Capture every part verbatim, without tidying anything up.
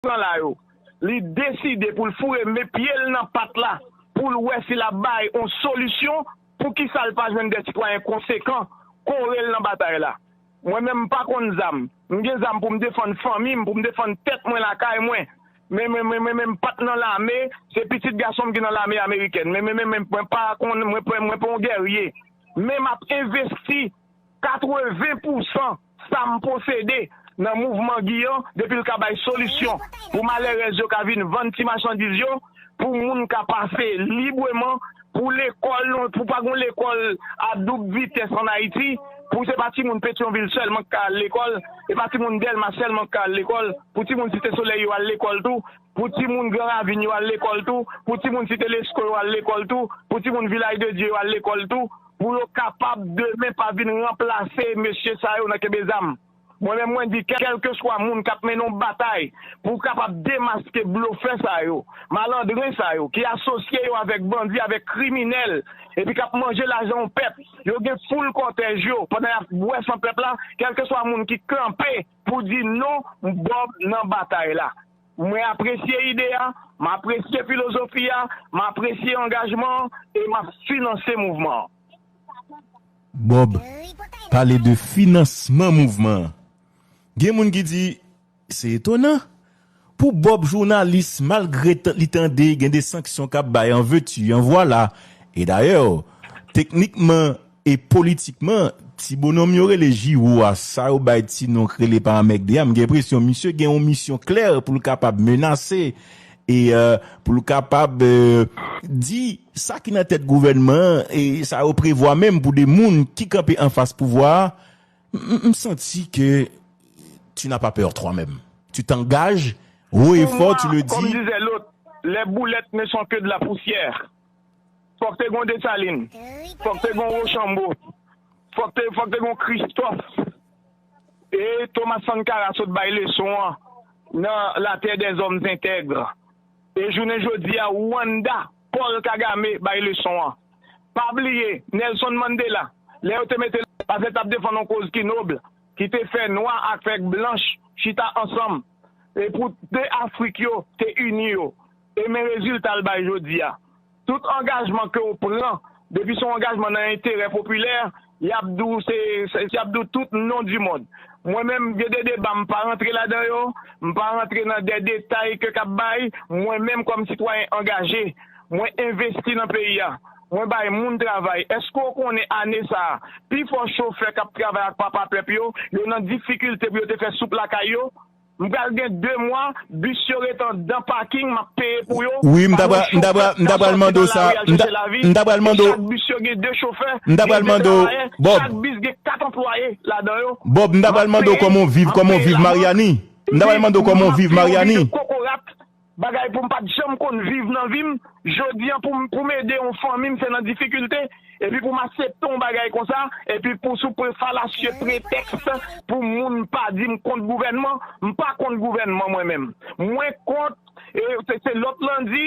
tan la yo, li deside pou l foure men pye l nan pat la, pou l wè si l ap bay yon solisyon, poukisa l pa jwenn de sitwayen konsekan kore l nan batay la? Mwen menm, m pa konn zam. M gen zam pou m defann fanmi m, pou m defann tèt mwen lakay mwen. Men, men, men, men, men m pa t nan lame, se pitit gason m ki nan lame amerikèn. Men, men, men, men mwen pa konn, mwen, mwen, mwen pa yon gèrye. Men m ap envesti katreven pousan sa m posede nan mouvman Guy an, depi l ka bay solisyon pou malèrèz yo ka vin vann ti machandiz yo, pou moun ka pase libreman, pou lekòl, pou pa gen lekòl a doub vitès ann Ayiti, pou se pa timoun Petyonvil sèlman k ka al lekòl, se pa timoun Dèlma sèlman k ka al lekòl, pou timoun Site Solèy yo al lekòl tou, pou timoun Gran Ravin yo al lekòl tou, pou timoun Site Lesko yo al lekòl tou, pou timoun Vilaj de Dye yo al lekòl tou, pou yo kapab demen pa vin ranplase mesye sa yo nan kenbe zam. Mwen menm, mwen di, kèlkeswa moun k ap mennen yon batay pou w kapab demaske blofè sa yo, malandren sa yo, ki asosye yo avèk bandi, avèk kriminèl, epi k ap manje lajan yon pèp, yo gen foul kòtèj yo, pandan y ap bwè san pèp la, kèlkeswa moun ki kanpe pou di non, Bob nan batay la. Mwen apresye ide a, m apresye filozofi a, m apresye angajman an, e m ap finanse mouvman an. Bob pale de finansman mouvman an. Gen moun ki di, se etonan. Pou Bob jounalis, malgre li tande gen de sanksyon k ap bay an veti, an vwala, e dayè, teknikman e politikman, ti bononm yo rele Jiwo a, sa yo bay ti non k rele pa anmègde a, m gen enpresyon misye gen yon misyon klè pou l kapab menase e pou l kapab di sa ki nan tèt gouvènman an e sa yo prevwa menm pou de moun ki kanpe anfas pouvwa a, m santi ke tu n'as pas peur toi-même. Tu t'engages haut et fort, tu le dis. Comme disait l'autre, les boulettes ne sont que de la poussière. Fòk te gon Desalin, fòk te gon Wochanbo, fòk te fòk te gon Kristòf. E Thomas Sankara sot bay leson an nan La Terre des Hommes Intègres. E jounen jodi a Rwanda, Paul Kagame bay leson an. Pa bliye Nelson Mandela, lè yo te mete l, paske l t ap defann yon koz ki nob, ki te fè nwa avèk blanch chita ansanm e pou de Afrik yo te ini yo. E men rezilta l bay jodi a. Tout angajman ke w pran, depi se yon angajman nan enterè popilè, y ap di w se, se, y ap di w tout non du monde. Mwen menm, gen de deba m pa rantre ladan yo, m pa rantre nan de detay ke k ap bay, mwen menm kòm sitwayen angaje, mwen envesti nan peyi a. Mwen bay moun travay. Èske w konnen ane sa a, pifò chofè k ap travay ak papa pèp yo, yo nan difikilte pou yo te fè soup lakay yo? M pral gen de mwa, bis yo ret anndan paking, m ap peye pou yo. Wi, m ta pral, m ta pral, m ta pral mande w sa. M ta, m ta pral mande w. Chak bis yo gen de chofè, m ta pral mande w, Bob. Chak bis gen kat anplwaye ladan yo. Bob, m ta pral mande w kòman w viv, kòman w viv Maryani. M ta pral mande w kòman w viv Maryani. Kokorat, bagay pou m pa t janm konn viv nan vi m. Jodi a, pou m, pou m ede yon fanmi m, se nan difikilte. Epi pou m aksepte yon bagay konsa, epi pou sou pre falasye pretèks pou moun pa di m kont gouvènman, m pa kont gouvènman mwen menm. Mwen kont, e se, se lòt lan di,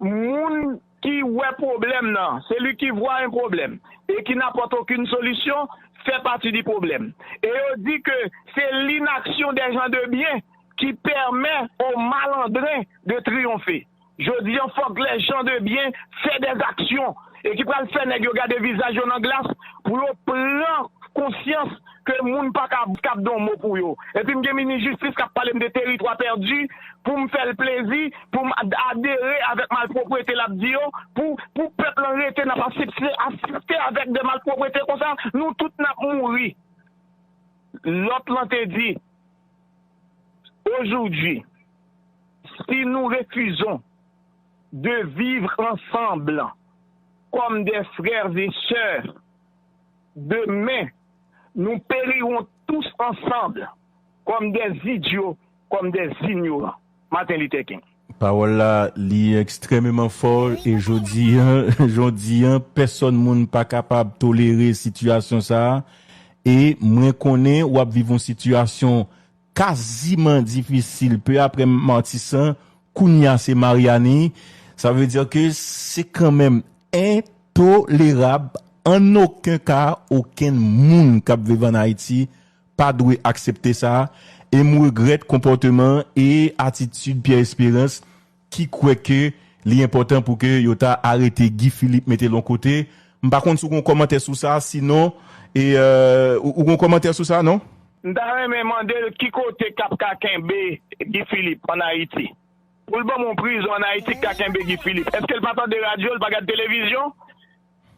moun ki wè pwoblèm nan, celui qui voit un problème et qui n'apporte aucune solution fait partie du problème. E yo di ke se l'inaction des gens de bien qui permet aux malandrins de triompher. Jodi a, fòk les gens de bien fè des actions e ki pral fè nèg yo gade vizaj yo nan glas pou yo pran konsyans ke moun pa ka, ka ap di yon mo pou yo. Epi m gen minis jistis k ap pale m de teritwa pèdi pou m fè l plezi, pou m ad- adere avèk malpwoprete l ap di yo, pou, pou pèp lan rete n ap asiste, asiste avèk de malpwoprete konsa, nou tout n ap mouri. Lòt lan te di, aujourd'hui, si nous refusons de vivre ensemble comme des frères et sœurs, demain, nous périrons tous ensemble comme des idiots, comme des ignorants. Martin Luther King. Pawòl la, li ekstrèmeman fò e jodi a, jodi a, pèsòn moun pa kapab tolere sitiyasyon sa a. E mwen konnen w ap viv yon sitiyasyon kaziman difisil, pe apre Matisan, kounye a se Maryani. Sa vle di ke se kanmenm entolerab, an okenn ka, okenn moun k ap viv ann Ayiti pa dwe aksepte sa. e m regrèt konpòteman e atitid Pierre Espérance ki kwè ke li enpòtan pou ke yo ta arete Guy Philippe, mete l yon kote. M pa konn si w gen yon kòmantè sou sa, sinon, e, euh, ou, ou gen yon kòmantè sou sa, non? M ta renmen mande l ki kote k ap ka kenbe Guy Philippe ann Ayiti. Pou l ban m yon prizon ann Ayiti k ka kenbe Guy Philippe. Èske l pa tande radyo, l pa gad televizyon?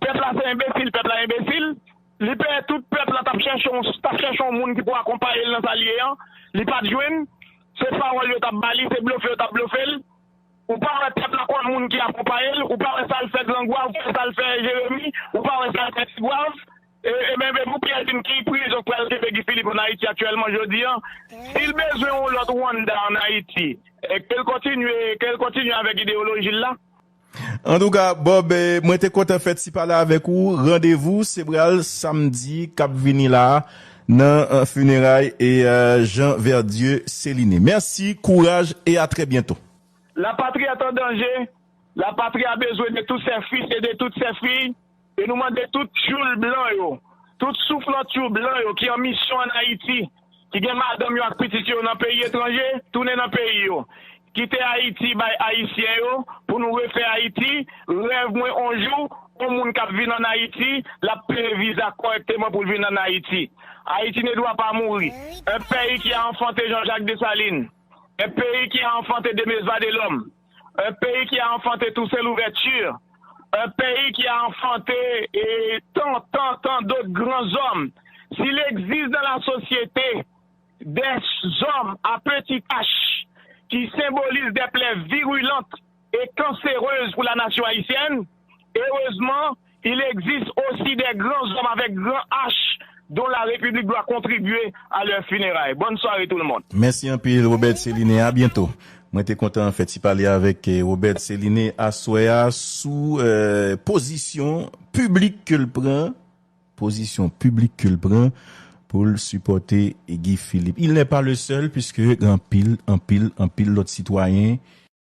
Pèp la se enbesil, pèp la enbesil. Li pè tout pèp la t ap chèche yon, t ap chèche yon moun ki pou akonpaye l nan sa l ye an. Li pa t jwenn. Se pawòl yo t ap ba li, se blofe yo t ap blofe l. Ou pa wè pèp la konn moun ki akonpaye l, ou pa wè sa l fè Grangwav, ou pa wè sa l fè Jeremi, ou pa wè sa l fè Tigwav. E, e men, men pou Pierre vin ki prizon k pral kenbe Guy Philippe ann Ayiti aktyèlman jodi an. Si l bezwen yon lòt Rwanda ann Ayiti, e ke l kontinye, ke l kontinye avèk ideyoloji l la. Antouka, Bob, eh, mwen te kontan fè ti pale avèk ou. Randevou se pral samdi k ap vini la a nan, eh, fineray e, eh, Jean Verdieu Céliné. Mèsi, kouraj e a trè byento. La patrie est en danger. La patrie a besoin de tous ses fils et de toutes ses filles. E nou mande tout tchoul blan yo, tout souflantchou blan yo ki an misyon ann Ayiti, ki gen madanm yo ak pitit yo nan peyi etranje, tounen nan peyi yo. Kite Ayiti bay Ayisyen yo pou nou refè Ayiti. Rèv mwen, on jou, on moun k ap vin ann Ayiti, l ap peye viza kòrèkteman pou l vin ann Ayiti. Haïti ne doit pas mourir. Un pays qui a enfanté Jean-Jacques Dessalines, un pays qui a enfanté Denis Vadélome, un pays qui a enfanté Toussaint Louverture, un pays qui a enfanté et tant, tant, tant d'autres grands hommes. S'il existe dans la société des hommes à petite H qui symbolisent des plaies virulentes et cancéreuses pour la nation haïtienne, heureusement, il existe aussi des grands hommes avec grand H dont la République doit contribuer à leurs funérailles. Bonne soirée tout le monde. Mèsi anpil, Robert Céliné. A byento. Mwen te kontan fè ti pale avèk, eh, Robert Céliné aswè a sou, eh, pozisyon piblik ke l pran, pozisyon piblik ke l pran pou l sipòte Guy Philippe. Il n'est pas le seul, puiske gen anpil, anpil, anpil lòt sitwayen